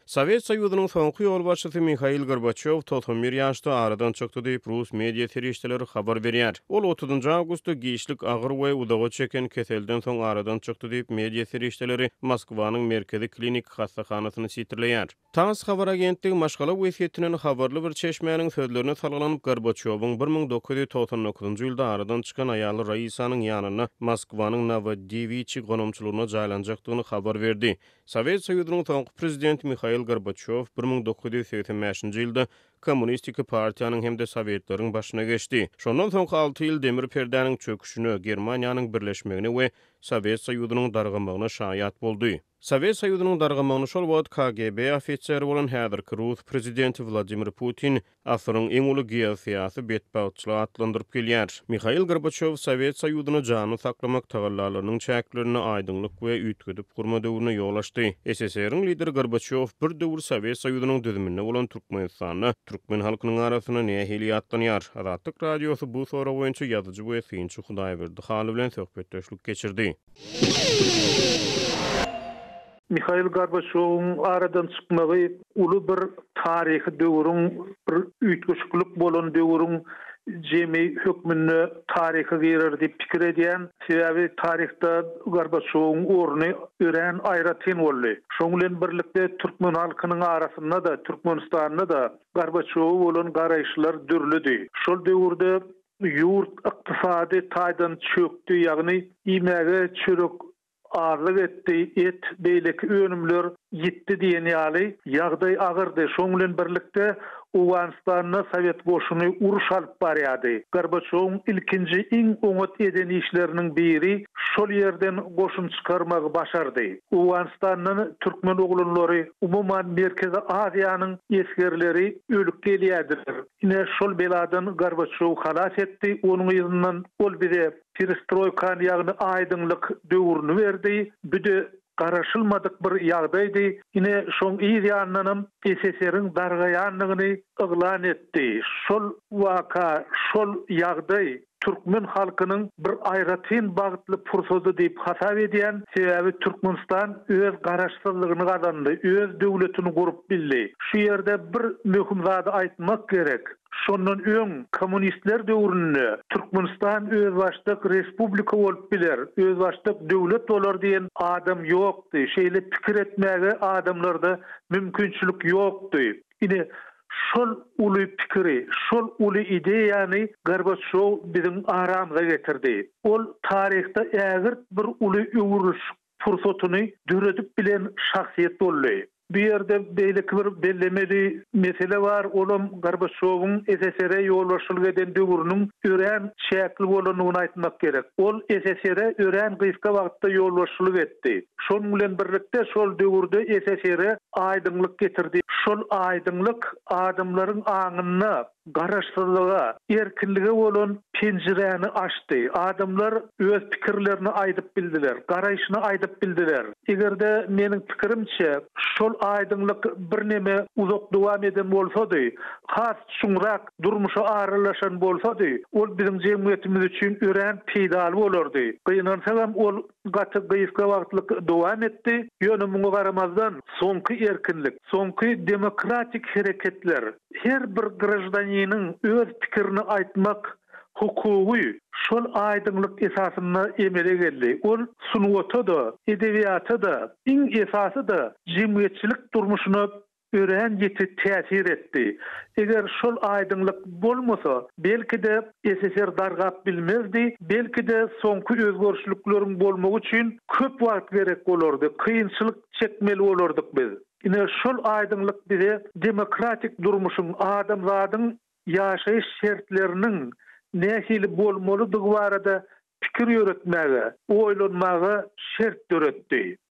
Sowet Soýuzynyň soňky ýolbaşçysy Mihail Gorbaçýow 91 ýaşda aradan çykdy diýip, rus media serişdeleri habar berýär. Ol otuzynjy awgustda giçlik agyr we uzaga çeken keselden soň aradan çykdy diýip, media serişdeleri Moskwanyň Merkezi kliniki hassahanasyny sitirleýär. Tass habar agentligi maşgala wesýetinden habarly bir çeşmäniň sözlerine salgylanyp, Gorbaçýowyň 1999-njy ýylda aradan çykan aýaly Raisanyň ýanynda Moskwanyň Nowodewiçi gonamçylygynda jaýlanjakdygyny habar berdi. Sowet Soýuzynyň soňky prezidenti Mihail Gorbaçýow 1985-nji ýylda Kommunistiki partiýanyň hem-de Sowetleriň başyna geçdi. Şondan soňky alty ýyl demir perdäniň çöküşine, Germaniýanyň birleşmegine we Sowet Soýuzynyň dargamagyna şaýat boldy. Sowet Soýuzynyň dargamagyny şol wagt KGB ofiseri bolan häzirki rus prezidenti Wladimir Putin asyryň iň uly geosyýasy betbagtçylygy atlandyryp gelýär. Mihail Gorbaçýow Sowet Soýuzyny janly saklamak tagallalarynyň çäklerinde aýdyňlyk we üýtgedip gurma döwrüne ýol açdy. SSR-iň lideri Gorbaçýow bir döwür Sowet Soýuzynyň düzüminde bolan Türkmenistanda türkmen halkynyň arasynda nähili ýatlanýar? Azatlyk Radiosy bu sorag boýunça ýazyjy we synçy Hudaýberdi Hally bilen söhbetdeşlik geçirdi. Mihail Gorbaçýowyň aradan çykmagy uly bir taryhy döwrüň, bir üýtgeşiklik bolan döwrüň jemi hökmünde taryha girer diýip pikir edýän. Sebäbi taryhda Gorbaçýowyň orny örän aýratyn boldy. Şoň bilen birlikde türkmen halkynyň arasynda-da, Türkmenistanda-da Gorbaçýowa bolan garaýyşlar dürlüdi. Şol döwürde Ýurt ykdysady taýdan çökdi, ýagny iýmäge çörek azlyk etdi, et, beýleki önümler ýitdi diýen ýaly, ýagdaý agyrdy. Şoň bilen birlikde Owganystanda sowet goşuny uruş alyp barýardy. Gorbaçýowyň ilkinji iň oňat eden işleriniň biri şol ýerden goşun çykarmagy başardy. Owganystandan türkmen oglanlary, umuman Merkezi Aziýanyň esgerleri ölüp gelýärdiler. Ine, şol beladan Gorbaçýow halas etdi, onuň yzyndan ol bize perestroýkany, ýagny aýdyňlyk döwrüni berdi. Bu-de garaşylmadyk bir ýagdaýdy. Ine, şoň yz ýanyndanam SSR-iň dargaýandygyny yglan etdi. Şol waka, şol ýagdaý türkmen halkynyň bir aýratyn bagtly pursady diýip hasap edýän, sebäbi Türkmenistan öz garaşsyzlygyny gazandy, öz döwletini gurup bildi. Şu ýerde bir möhüm zady aýtmak gerek, şondan öň kommunistler döwründe Türkmenistan özbaşdak respublika bolup biler, özbaşdak döwlet bolar diýen adam ýokdy, şeýle pikir etmäge adamlarda mümkinçilik ýokdy. Ine, şol uly pikiri, şol uly ideýany Gorbaçýow biziň aramyza getirdi. Ol taryhda ägirt bir uly öwrülişik pursatyny döredip bilen şahsyýet boldy. Bu ýerde beýleki bir bellemeli mesele bar, olam Gorbaçýowyň SSR-e ýolbaşçylyk eden döwrüniň örän çäkli bolandygyny aýtmak gerek. Ol SSR-e örän gysga wagtda ýolbaşçylyk etdi. Şonuň bilen birlikde şol döwürde SSR-e aýdyňlyk getirdi. Şol aýdyňlyk adamlaryň aňynda garaşsyzlyga, erkinlige bolan penjiräni açdy. Adamlar öz pikirlerini aýdyp bildiler, garaýşyny aýdyp bildiler. Eger-de meniň pikirimçe, şol aýdyňlyk birneme uzak dowam eden bolsady, has çuňrak durmuşa aralaşan bolsady, ol biziň jemgyýetimiz üçin örän peýdaly bolardy. Gynansagam, ol gaty gysga wagtlyk dowam etdi, ýöne muňa garamazdan, soňky erkinlik, soňky demokratik hereketler, her bir graždaniniň öz pikirini aýtmak hukugy şol aýdyňlyk esasynda emele geldi. Ol sungata-da, edebiýata-da, iň esasy-da jemgyýetçilik durmuşyna örän ýiti täsir etdi. Eger şol aýdyňlyk bolmasa, belki-de, SSR dargap bilmezdi, belki-de, soňky özgerişlikleriň bolmagy üçin köp wagt gerek bolardy, kynçylyk çekmeli bolardyk biz. Ine, şol aýdyňlyk bize demokratik durmuşyň, adamzadyň ýaşaýyş şertleriniň nähili bolmalydygy barada pikir ýöretmäge, oýlanmaga şert döretdi.